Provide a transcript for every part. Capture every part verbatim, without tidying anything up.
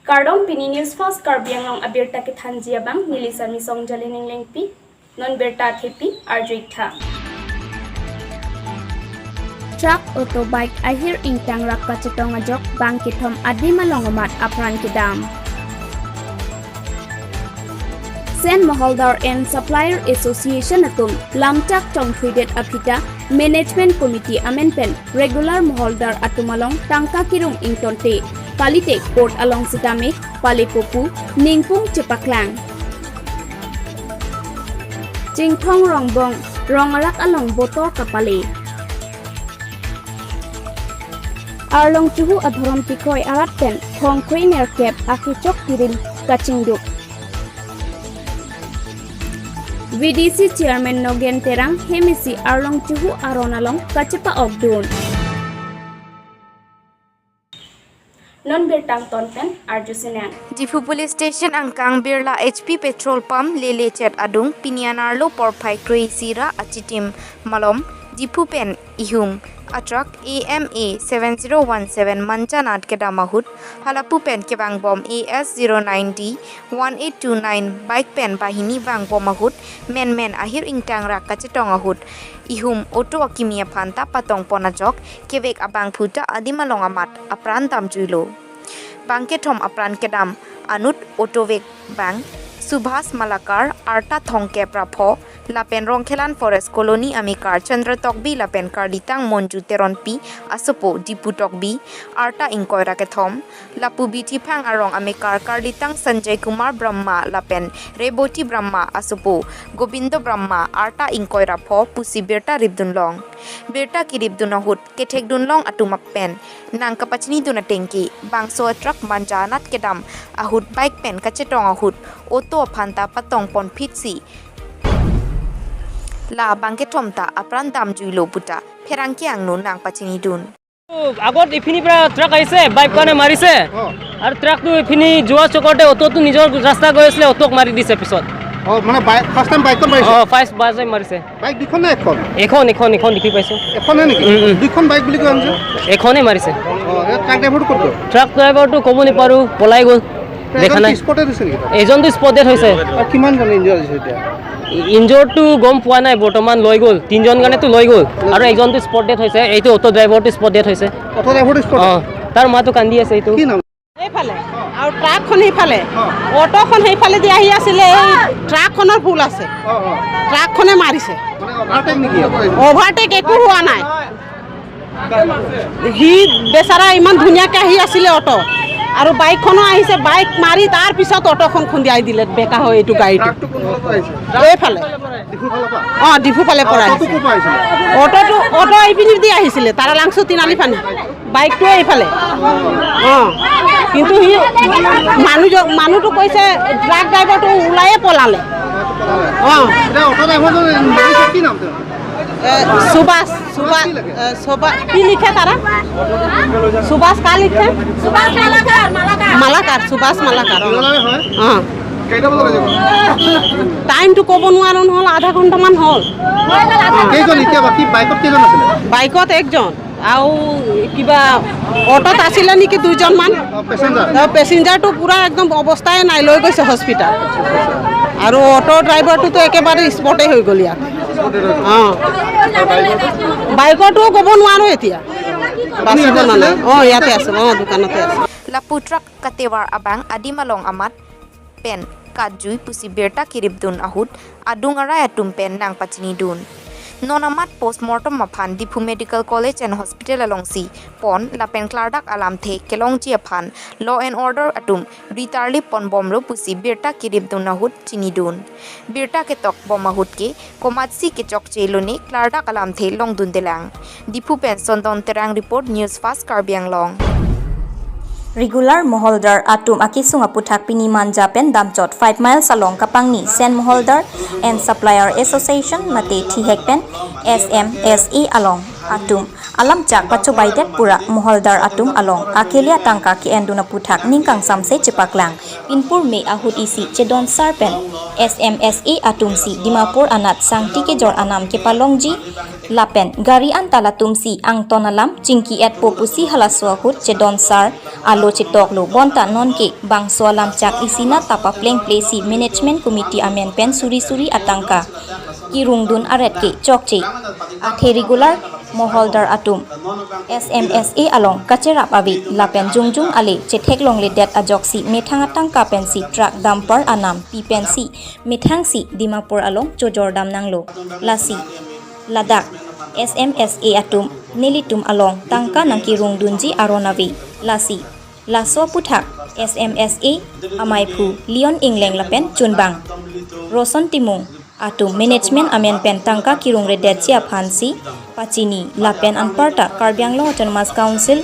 Kardom, pini News Fast Karbi Anglong abirta kethanji abang, neli Sami Songjali Ninglengpi. Non birta thepi arju-ik tha. Truck, auto, bike ahir ingtang rak kachetong ajok bang kethom adim along amat apran kedam. Sen Moholdar and Supplier Association atum lamchak chongthuidet aphi ta Management Committee amen pen regular moholdar atum along tangka kirung ingtonte, palitek court along sitame palepo pu ningpung chepaklang. Chingthong Rongbong rong arak along botor kapale. Arlong Chuhu adhorom tikroi arat pen thongkre nerkep akechok tirim kachingduk. V D C Chairman Nogen Terang hem isi Arlong Chuhu aron along kachepa-okdun. Non birta angton pen arju sinang. Diphu Police Station angkang Birla H P petrol pump lele chet adung pini anerlo porphai kre-isi ra achitim malom Diphu pen ihum a truck A M A seven zero one seven Manja anat kedam ahut, halapu pen kevangbom A S zero nine D one eight two nine bike pen banghini vangbom ahut, menmen ahir ingtang rak kachetong ahut ihum auto akimi aphan ta patongpon ajok kevek abangphu ta adim along amat apran damjuilo. Bang kethom apran kedam anut auto vek bang Subhas Malakar, arta thongkep ra pho, lapen Rongkhelan Forest Colony amekar Chandra Tokbi lapen karlitang Monju Teronpi asopo Dipu Tokbi, arta ingkoi ra kethom, lapu Bithiphang arong amekar karlitang Sanjay Kumar Brahma lapen Reboti Brahma asopo Gobindo Brahma, arta ingkoi ra pho pusi birta ripdunlong. Birta kiripdun ahut kethekdunlong atum pen nang kapachinidun atengke bangso a truck Manja anat kedam ahut bike pen kachetong ahut auto aphan ta patongpon phitsi la bang kethom ta apran damjuilo puta pherangke angno nangpachinidun. আগত ইপিনিৰ পৰা ট্ৰাক আহিছে, বাইক কাৰণে মাৰিছে। অ। আৰু ট্ৰাকটো ইপিনি যোৱা চকতে অটোটো নিজৰ ৰাস্তা গৈ আছিলে, অটোক মাৰি দিছে পিছত। অ, মানে বাইক, ফাৰ্ষ্ট টাইম বাইকখন মাৰিছে? অ, ফাৰ্ষ্ট বাজে মাৰিছে। বাইক দুখন নে এখন? এখন, এখন, এখন দেখি পাইছো। এখনে নেকি? উম, উম। দুখন বাইক বুলি কোৱা হৈছে? এখনে মাৰিছে। অ, এই ট্ৰাক ড্ৰাইভাৰটো ক'ত গ'ল? ট্ৰাক ড্ৰাইভাৰটো ক'ব নাপাৰো, পলাই গ'ল। দেখা নাই। স্পটেড হৈছে নেকি? এজনটো স্পট ডেড হৈছে। আৰু কিমানজন ইনজৰ্ড হৈছে এতিয়া? ইনজৰ্ডটো গম পোৱা নাই বৰ্তমান, লৈ গ'ল। তিনিজন কাৰণেতো লৈ গ'ল। আৰু এজনটো স্পট ডেড হৈছে, এইটো অটো ড্ৰাইভাৰটো স্পট ডেড হৈছে। অটো ড্ৰাইভাৰটো স্পট ডেড? অ, তাৰ মাতো কান্দি আছে এইটো। কি নাম? এইফালে আৰু ট্ৰাকখন সেইফালে, অ। অটোখন সেইফালেদি আহি আছিলে, এই ট্ৰাকখনৰ ভুল আছে, অ, অ। ট্ৰাকখনে মাৰিছে। মানে অভাৰটেক নেকি? অভাৰটেক একো হোৱা নাই। সি বেচাৰা ইমান ধুনীয়াকে আহি আছিলে অটো, আৰু বাইকখনো আহিছে, বাইক মাৰি তাৰ পিছত অটোখন খুন্দিয়াই দিলে, বেকা হয় এইটো গাড়ীটো। ট্ৰাকটো কোনফালৰ পৰা আহিছে? এইফালে। ডিফুৰ ফালৰ পৰা? অ, ডিফু ফালে পৰা অটোটো আহিছে। ক'ৰ পৰা আহিছিলে? অটোটো, অটো এইপিনেদি আহিছিলে, তাৰালাংচু তিনিআলি ফালে। বাইকটো এইফালে। অ, কিন্তু সি মানুহ, মানুহটো কৈছে ট্ৰাক ড্ৰাইভাৰটো ওলায়ে পলালে। অ। এতিয়া অটো ড্ৰাইভাৰজন মাৰিছে, কি নাম তেওঁৰ? এ, সুভাষ, সুভাষ, কি লাগে? এ, সুভাষ, কি লিখে তারা? সুভাষ কা লিখে? সুভাষ মালাকার, মালাকার। মালাকার, সুভাষ মালাকার, অ। ডিলাৰে হয়? অ। কেইটা বজাত আহিব? টাইমটো ক'ব নোৱাৰো নহ'ল, আধা ঘণ্টামান হ'ল। কেইজন এতিয়া বাকী বাইকত কেইজন আছিলে? বাইকত একজন। আৰু কিবা অটোত আছিলে নেকি দুইজনমান। অ, পেছেঞ্জাৰ? অ, পেছেঞ্জাৰটো পুৰা একদম অৱস্থাই নাই, লৈ গৈছে হস্পিটাল। আৰু অটো ড্ৰাইভাৰটোতো একেবাৰে স্পটে হৈ গ'ল ইয়াত। অ। বাইকৰটো ক'ব নোৱাৰো এতিয়া। বাচিব নে নাই? অ, ইয়াতে আছে। অ, দোকানতে আছে। Lapu truck katevar abang adim along amat pen katjui pusi birta kiripdun ahut adung arai atum pen nangpachinidun. Non amat postmortem aphan Diphu Medical College and Hospital alongsi pon lapen klardak alamthe kelongji aphan law and order atum ritarlip ponbomlo pusi birta kiripdun ahut chinidun. Birta ketokbom ahut ke komatsi kechokche lone klardak alamthe longdundelang. Diphu pen Sondon Terang report, News Fast Karbi Anglong. Regular moholdar atum akesung aputhak pini Manja pen damchot five miles along kapangni Sen Moholdar and Supplier Association mate thihek pen S M S A along atum alamchak pachobaidet pura moholdar atum along akele atangka ke-endun aputhak ning kangsamse chepaklang. Pinpur me ahut isi chedonsar pen S M S A atum si Dimapur anat sangti kejor anam kepalongji lapen gari anta latum si angton alam chingki-etpo pusi halaso ahut chedonsar alo chetoklo. Bonta nonke bangso alamchak isi nat ta paplengple si management committee amen pen suri suri atangka kirungdun aret ke chokche. Athe regular moholdar atum S M S A along kacherap ave lapen jongjong ale chetheklongledet ajoksi methang atangka pensi truck dumper anam pi pensi methangsi Dimapur along chojordam nanglo. Lasi ladak S M S A atum nelitum along tangka nangkirungdunji aron ave. Lasi laso aputhak S M S A amaiphu Leon Engleng lapen chunbang Roson Timung atum management amen pen tangka kirungredetji aphansi pachini lapen anparta Karbi Anglong Autonomous Council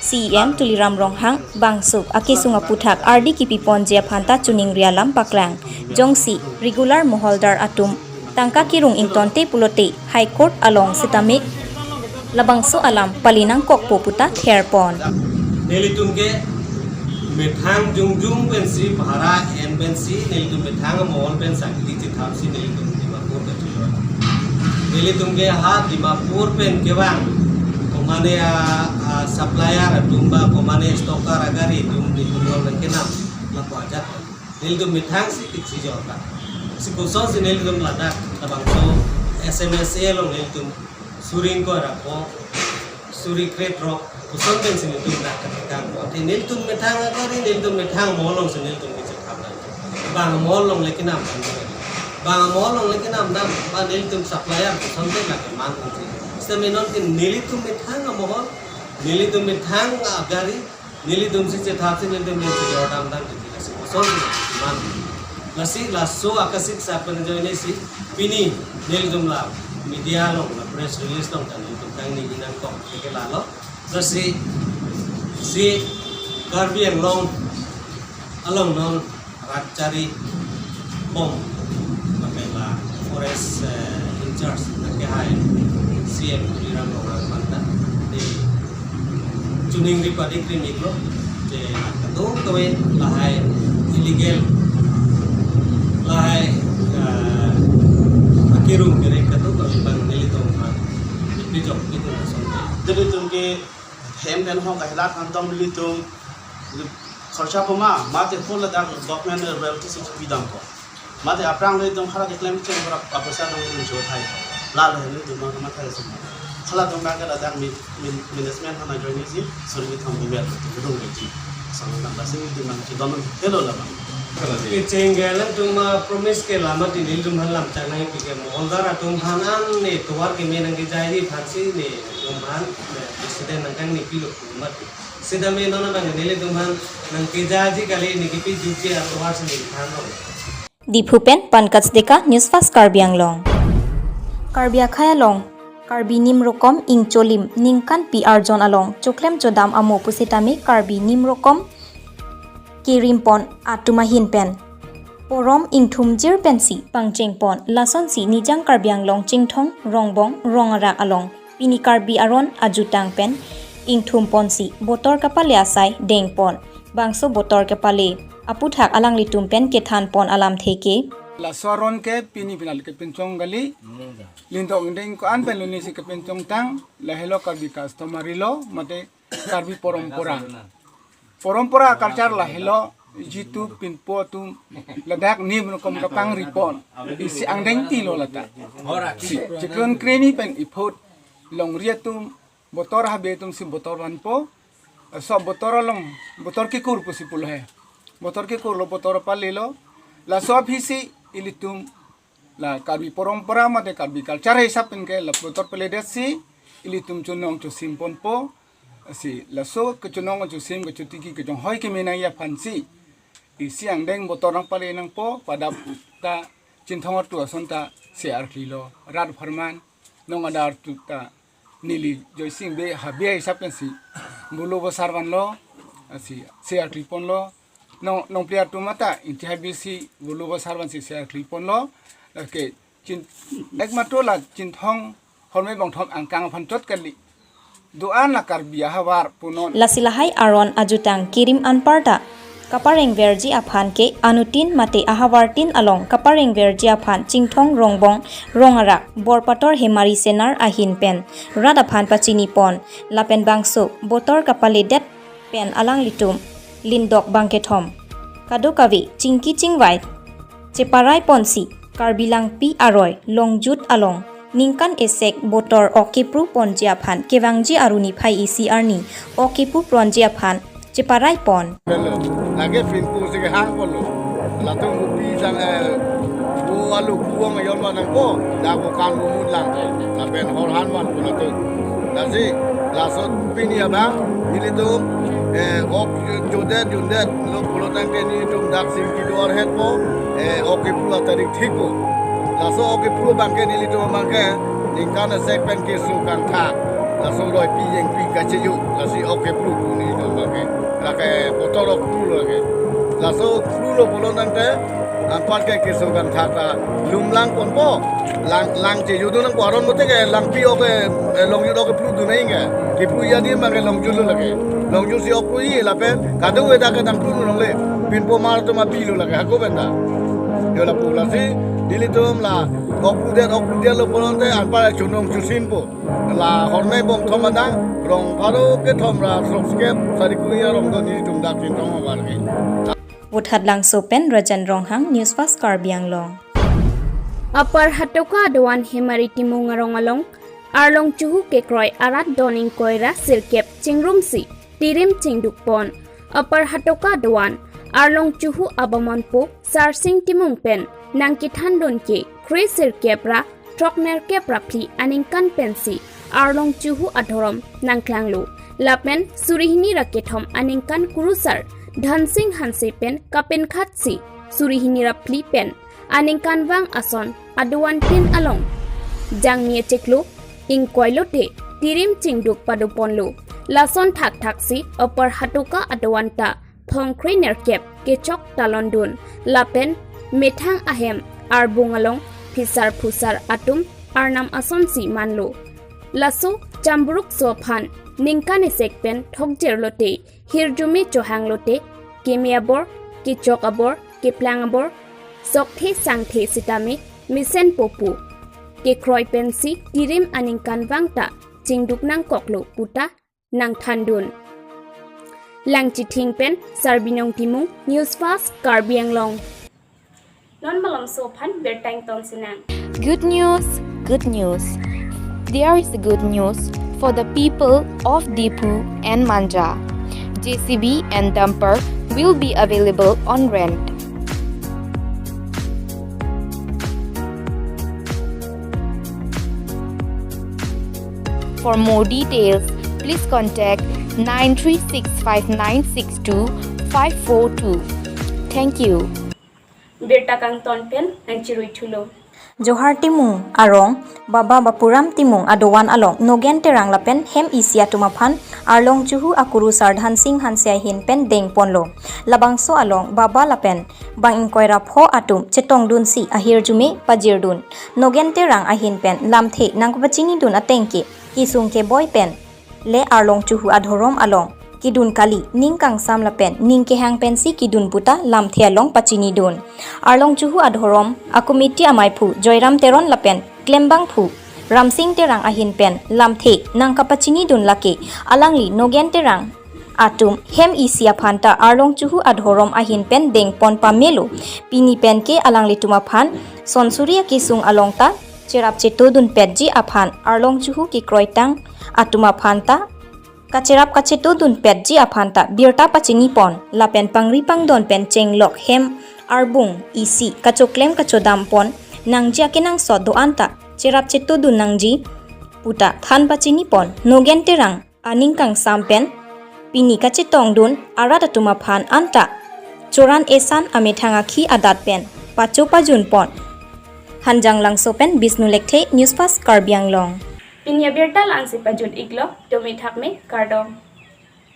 C E M Tuliram Ronghang bangso akesung aputhak ardi kipiponji aphanta choningri alam paklang. Jongsi regular moholdar atum tangka kirung ingtonte pulote High Court along sitame labangso alam pali nangkokpo puta therpon. Nelitum ke methang jongjong pensi bhara en pensi nelitum methang mohol pen sangti chethapsi nelitum Dimapur kachilo. Nelitum ke ha Dimapur pen kevang komane a, a supplier atum ba komane stoker agari atum nelitum along nangkenam lapu ajat. Nelitum methangsi kechijorta. Si kosonsi nelitum ladak labangso S M S A along nelitum suri ingkoi ra pho, suri kre-throk, koson pensi nelitum dak katikang pho. Te nelitum methang agari, nelitum methang mohol alongsi nelitum kechethap dam. Bang mohol along le kenam dam. Bang mohol along le kenam dam, ba nelitum supplier koson pen lake man pensi. Sita menon ke nelitum methang mohol, nelitum methang agari, nelitum si chethapsi nelitum pen chejordam dam titi lasi kosonsi man. Lasi laso akasik sa pen ajoine si pini nelitum la media along la press release along ta nelitum kangni nangkok ke lalo. Lasi si Karbi Anglong along non rat chari bom lapen la forest, eh, in charge nangkehai C M Tuliram Ronghang aphanta de choningri padik ri miklo je kadokave lahai illegal lahai, eh, akirung kerek kadokave abang nelitum aphan pijok pidun ason. Nelitum ke hem pen hong kahilat kantong nelitum khorcha poma, mate phone ladak government royalty si pidam ko. Mate aphrang nelitum hala keklem cheng pura apoisa dong nelitum jo thai. Lalo nelitum ma kama thai sum. Hala dong ka ladak mi, mi, management hana join si, sorry mi thang bumer tu dong lagi. Sama nang basi nelitum nang chidon hello lama. Kecheng ke nangtum ma promise ke lama ti nelitum aphan lamchak nangpi ke moholdar atum aphan an ne tovar keme nangkejai aphansi nelitum aphan, ne president nangkangni pilo mati. Sitame non abang nelitum aphan nangkejaiji kali, ne kipi jutji atovar si neli thanlo. Diphu pen Pankaj Deka, News Fast Karbi Anglong. Karbi akhei along Karbi Nim Rokom Ingcholim ningkan pi arjon along choklem chodam amo pusitame Karbi Nim Rokom kerimpon atum ahin pen porom ingthumjir pensi pangchengpon. Lasonsi Nijang Karbi Anglong Chinthong Rongbong Rong Arak along pini Karbi aron ajutang pen ingthumponsi botor kapale asai dengpon. Bangso botor kapale aputhak alanglitum pen kethanpon alamthe ke. Laso aron ke pini penal kepinchong kali. Lindong deng ko-an pen luni si kepinchong tang, lahelo Karbi customary law, mate Karbi porompora. Porompora culture lahelo jitu pinpo atum ladak Nim Rokom kapangripon. Isi angdeng tilo lata. Si, chikron kreni pen iphut longri atum botor habe atum si botor vanpo. So botor along, botor kekur pusi pulo he. Botor kekur lo botor palelo. Laso aphisi ilitum la Karbi porompora mate Karbi culture hisap pen ke la botor peledetsi ilitum chonong chosimponpo. Si laso kechonong chosim kechotiki kechonghoi keme nangji aphansi isi angdeng botor nangpale nangpo, padap ta Chinthong artu ason ta se arkli lo, rat pharman, nong adar tu ta neli Joysing Bey habe hisap pensi bulu bosar vanlo, si se arkliponlo. Nong, nongpli atum ata inti habe si bulu bosar vansi se arkliponlo. Lake chin, ekmatro la Chinthong Horme bongthom angkang aphan chot kali. Do-an la Karbi ahavar punon. Lasi lahai aron ajutang kirim anparta kaparengverji aphan ke anutin mate ahavartin along kaparengverji aphan Chinthong Rongbong Rongarak Borpator Hemari Senar ahin pen rat aphan pachinipon lapen bangso botor kapaledet pen alanglitum lindok bangkethom kadokave chingki chingvai cheparaiponsi Karbi Langpi aroi Longjut along ningkan esek botor ok kepruponji aphan kevangji aruni phai isi arni ok kepruponji aphan cheparaipon. Lake pinpo si kehangponlo. Latum upi sang, eh, bo alu kuang yon manang po, dak bo kan bo mut lang, lapen hor han man po latum. Lasi, laso pini abang, nelitum, eh, ok jodet jundet lo pulo tangte nelitum dak sing kidor het po, eh, ok kepru atarik thik po. Laso ok kepru abang ke nelitum abang ke ningkan esek pen keso kangthak. Laso roipi jengpi kacheju, lasi ok kepru pu nelitum abang ke. Lake botor ok kepru lo ke. Laso kepru lo pulo tangte, anpar ke keso kangthak ta lumlang ponpo. Lang, lang chejudun nangpo aron mate ke Langpi ok ke, eh, Longjut ok kepru dunai ke. Kepru ya di abang ke Longjut lo lake. Longjut si ok kepru-i lapen kadokave dak ke nangpru longle. Pinpo mar atum api lo lake hako pen ta. Yo lapu lasi nelitum la ok keprudet ok keprudet lo pulote anpar chunong chusinpo. La horme bongthom adang rong pharo kethom ra srokskep sari kuri arong do nelitum dak Chinthong ahavar ke. Vothatlangso pen Rajan Ronghang, News Fast Karbi Anglong. Upper Hatoka adovan Hemari Timung arong along Arlong Chuhu kekroi arat don ingkoi ra sirkep chingrumsi tirim chingdukpon. Upper Hatoka adovan Arlong Chuhu abamonpo Sarsing Timung pen nangkethandun ke kre sirkep ra throknerkep ra phli aningkan pensi Arlong Chuhu adhorom nangklanglo. Lapen suri hini ra kethom aningkan kurusar Dhansing Hanse pen kapenkhatsi suri hini ra phli pen aningkanvang ason adovan tin along jangmi achiklo ingkoi lote tirim chingduk padoponlo. Lason thakthaksi Upper Hatoka adovan ta thongkre nerkep kechok talondun lapen methang ahem arbung along phisar phusar atum arnam asonsi manlo. Laso chamburukso aphan ningkan esek pen thokjer lote, hirjume chohang lote, keme abor, kechok abor, keplang abor, sokthe sangthe sitame mesenpo pu kekroi pensi tirim aningkanvang ta chingduk nangkoklo puta nangthandun. Langchithing pen Sarbinong Timung, News Fast Karbi Anglong. Non malomso aphan birta ingtonsinang. Good news, good news. There is a good news for the people of Diphu and Manja. J C B and dumper will be available on rent. For more details, please contact nine three six five nine six two five four two. Thank you. Birta kangton pen nangchirui thulo. Johar Timung arong Baba Bapuram Timung adovan along Nogen Terang lapen hem isi atum aphan Arlong Chuhu akurusar Dhansing Hanse ahin pen dengponlo. Labangso along Baba lapen bang ingkoi ra pho atum chetongdunsi ahirjume pajirdun. Nogen Terang ahin pen lamthe nangkapachinidun ateng ke kesung keboi pen le Arlong Chuhu adhorom along kedun kali, ning kangsam lapen ning kehang pensi kedun puta lamthe along pachinidun. Arlong Chuhu adhorom a-committee amaiphu Joyram Teron lapen klembangphu Ramsing Terang ahin pen lamthe nangkapachinidun lake alangli Nogen Terang atum hem isi aphan ta Arlong Chuhu adhorom ahin pen dengpon pamelo. Pini pen ke alanglitum aphan sonsuri akesung along ta cherap chetodunpetji aphan Arlong Chuhu kekroitang atum aphan ta kacherap kachetodunpetji aphan ta birta pachinipon lapen pangri pangdon pen chenglok hem arbung isi kachoklem kachodampon nangji akenangsot do-an ta cherap chetodun nangji puta than pachinipon. Nogen Terang aning kangsam pen pini kachetongdun arat atum aphan anta choran esan amethang akhi adat pen pacho pajunpon. Hanjanglangso pen Bishnu Lekthe, News Fast Karbi Anglong. Pini abirta la-ansi pajut iklo, dome thakme, kardom.